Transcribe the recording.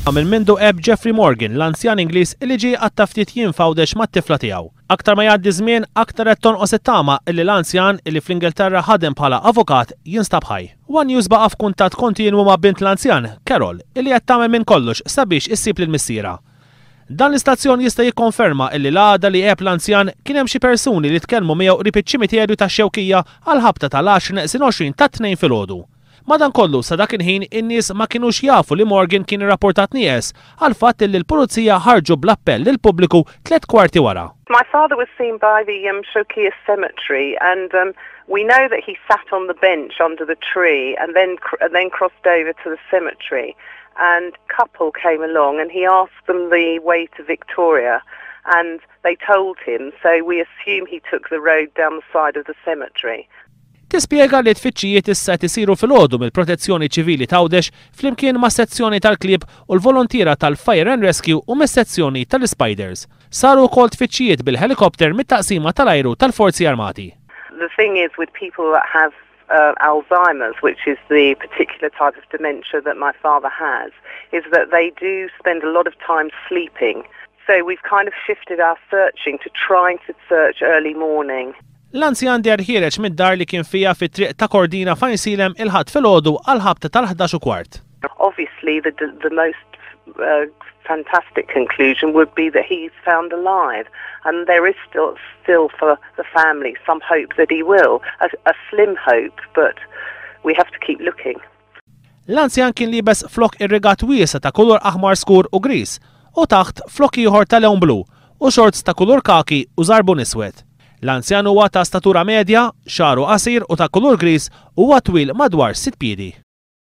Minn mindu għeb Jeffrey Morgan, l-anzjan Ingliż li ġie jqatta' ftit jiem f'Għawdex mat-tifla tiegħu. Aktar ma jgħaddi żmien, aktar qed tonqos it-tama illi l-anzjan illi fl-Ingilterra ħadem bħala avukat jinstab ħaj. One News baqa' f'kuntatt kontinwu ma' bint l-anzjan, Carol, illi qed tagħmel minn kollox sabiex issib lil missierha. Dan l-istazzjon jista' jikkonferma illi l-għada li għeb l-anzjan kien hemm xi persuni li tkellmu miegħu qrib iċ-ċimiterju tax-Xewkija għall-ħabta tal-għaxra neqsin 20 tat-Tnejn filgħodu. Madankollu, sa dak il-ħin in-nies ma kinux jafu li Morgan kien irrapportat nieqes, għall-fatt li l-Pulizija ħarġu bl-appell lill-pubbliku tlett kwarti wara. My father was seen by the um, Xewkija Cemetery and um, we know that he sat on the bench under the tree and then, and then crossed over to the cemetery and couple came along and he asked them the way to Victoria and they told him so we assume he took the road down the side of the cemetery. Tispjega li t-tfittxijiet issa qed isiru filgħodu mill-Protezzjoni Ċivili t'Għawdex flimkien mas-sezzjoni tal-klieb u l-voluntiera tal-Fire and Rescue u mis-sezzjoni tal-Spiders. Saru wkoll tfittxijiet bil-ħelikopter mit-taqsima tal-ajru tal-Forzi Armati. The thing is with people that have uh, Alzheimer's, which is the particular type of dementia that my father has, is that they do spend a lot of time sleeping. So we've kind of shifted our searching to trying to search early morning. L-anzjan deher ħiereġ mid-dar li kien fiha fit-triq ta' Kordina f'Għajnsielem il-Ħadd filgħodu għall-ħabta tal-11:15. Obviously the, the most uh, fantastic conclusion would be that he's found alive and there is still, still for the family some hope that he will. A, a slim hope, but we have to keep looking. L-anzjan kien liebes flok irrigat wiesa' ta' kulur aħmar skur u gris u taħt flok ieħor ta' lewn blu u shorts ta' kulur kaki u żarbun iswed. L-anzjan huwa ta' statura medja, xagħru qasir u ta' kulur gris u huwa twil madwar 6 piedi.